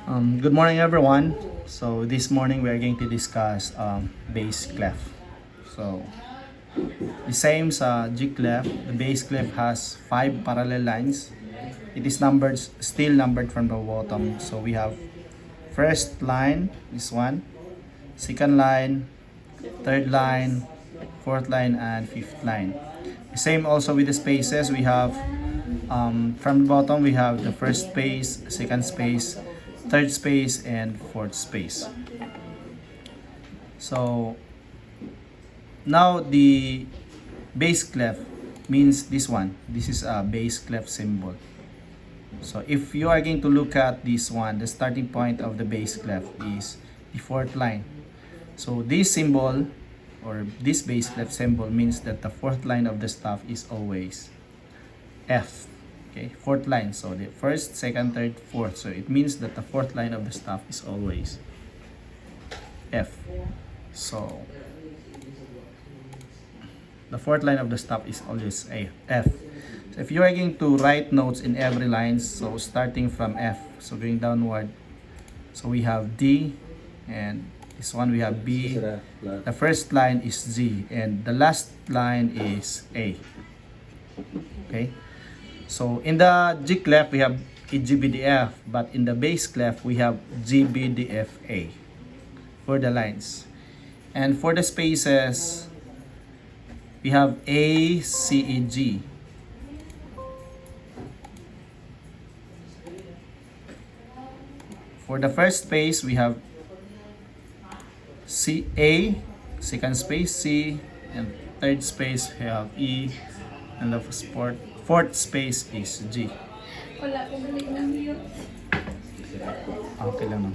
Good morning, everyone. So this morning we are going to discuss bass clef. So the same sa G clef, the bass clef has 5 parallel lines. It is numbered, still numbered from the bottom. So we have first line, this one, second line, third line, fourth line, and fifth line. The same also with the spaces. We have from the bottom we have the first space, second space, third space, and fourth space. So now the bass clef means this one. This is a bass clef symbol. So if you are going to look at this one, the starting point of the bass clef is the fourth line. So this symbol or this bass clef symbol means that the fourth line of the staff is always F. Okay, fourth line. So the first, second, third, fourth. So it means that the fourth line of the staff is always F. So the fourth line of the staff is always F. So if you are going to write notes in every line, so starting from F, so going downward, so we have D, and this one we have B. The first line is G, and the last line is A. Okay. So in the G clef we have E, G, B, D, F, but in the bass clef we have G, B, D, F, A for the lines. And for the spaces we have A, C, E, G. For the first space we have C, A, second space C, and third space we have E, and the fourth space is G. Okay lang.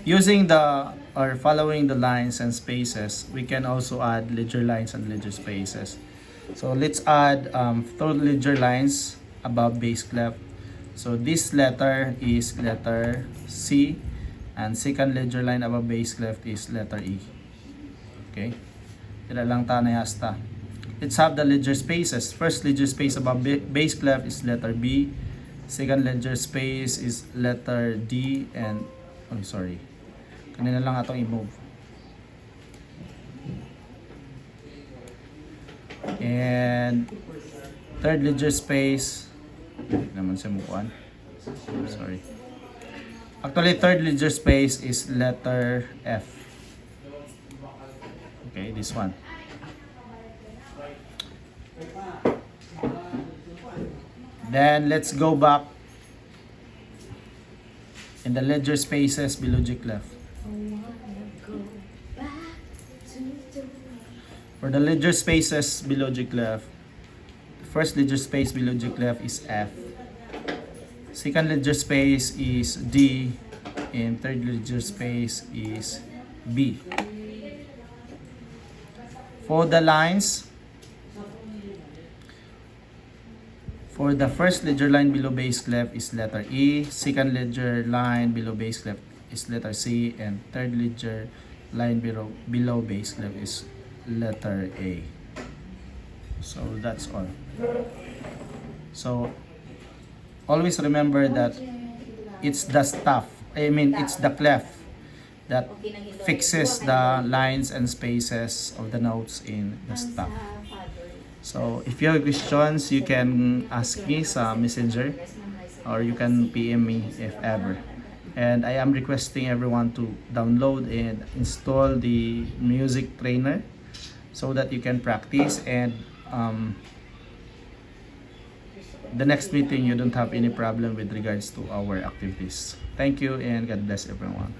Using the or following the lines and spaces, we can also add ledger lines and ledger spaces. So let's add third ledger lines above bass clef. So this letter is letter C, and second ledger line above bass clef is letter E. Okay? Tila lang tanay hasta. Let's have the ledger spaces. First ledger space above bass clef is letter B. Second ledger space is letter D, and oh sorry. Kanina lang atong i-move. And third ledger space naman sa mukuan. Sorry. Actually, third ledger space is letter F. Okay, this one. Then let's go back in the ledger spaces below G clef. For the ledger spaces below G clef, the first ledger space below G clef is F. Second ledger space is D, and third ledger space is B. For the lines, for the first ledger line below bass clef is letter E, second ledger line below bass clef is letter C, and third ledger line below bass clef is letter A. So that's all. So always remember that it's the staff, it's the clef that fixes the lines and spaces of the notes in the staff. So if you have questions, you can ask me sa messenger, or you can PM me if ever. And I am requesting everyone to download and install the music trainer so that you can practice, and the next meeting you don't have any problem with regards to our activities. Thank you, and God bless everyone.